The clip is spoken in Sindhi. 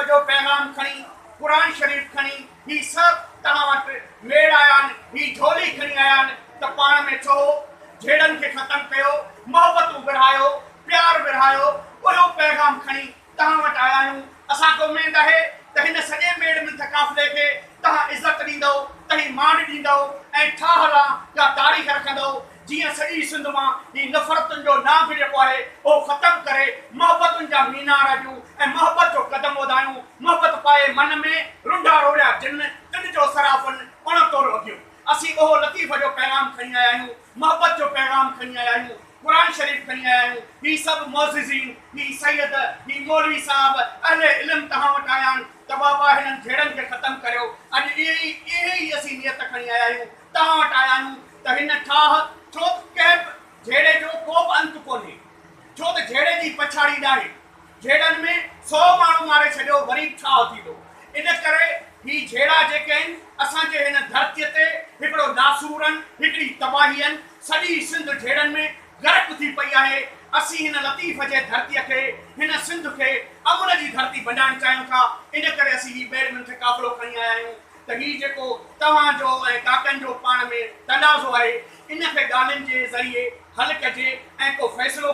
جو پيغام کڻي، قرآن شريف کڻي، هي سڀ توهان وٽ ميڙ آيا آهن، هي جهولي کڻي آيا آهن ته پاڻ ۾ ٺهو، جهيڙن کي ختم ڪيو، محبتون ورهايو، پيار ورهايو، اهو پيغام کڻي توهان وٽ آيا آهيون. اسان کي اميد آهي ته هن سڄي ميڙ منٿ قافلي کي توهان عزت ڏيندؤ، توهين مان ڏيندؤ ۽ ٺاهه لا ڪا تاريخ رکندؤ، جيئن سڄي سنڌ مان هي نفرتن جو نانگ جيڪو آهي اهو ختم ڪري محبتن جا مينار اڏيون ۽ محبت جو قدم وڌايون، محبت پائي من ۾، رنڍا روڙيا جن، تن جو صرافن اڻ تور وڌيون. اسين اهو لطيف جو پيغام کڻي آيا آهيون، محبت جو پيغام کڻي آيا آهيون، قرآن شريف کڻي آيا آهيون، هي سڀ معززين، هي سيد، هي مولوي صاحب، اهل علم توهان وٽ آيا آهن ته بابا هنن جهيڙن کي ختم ڪريو، اڄ اهي ئي اهي ئي اسين نيت کڻي آيا آهيون، توهان وٽ آيا آهيون ته هن ٺاهه، ڇو ته ڪنهن به جهيڙي جو ڪو به انت ڪونهي، ڇو ته جهيڙي جي پڇاڙي ناهي، جهيڙن ۾ سو ماڻهو ماري ڇڏيو وري به ٺاهه ٿيندو، ان ڪري هي جهيڙا جيڪي آهن اسان جي هن ڌرتيء تي هڪڙو ناسور آهن، هڪڙي تباهي آهن، سڄي سنڌ جهيڙن ۾ غرق ٿي پئي آهي، اسين هن لطيف جي ڌرتيء کي، هن سنڌ کي امن جي ڌرتي بنائڻ چاهيون ٿا، ان ڪري اسين هي ٻيڙ منٿ قافلو کڻي آيا آهيون. ته هي جيڪو توهان جو ۽ ڪاڪن جو پاڻ ۾ تنازعو آهي ان کي ڳالهين جي ذريعي حل ڪجي ۽ ڪو فيصلو.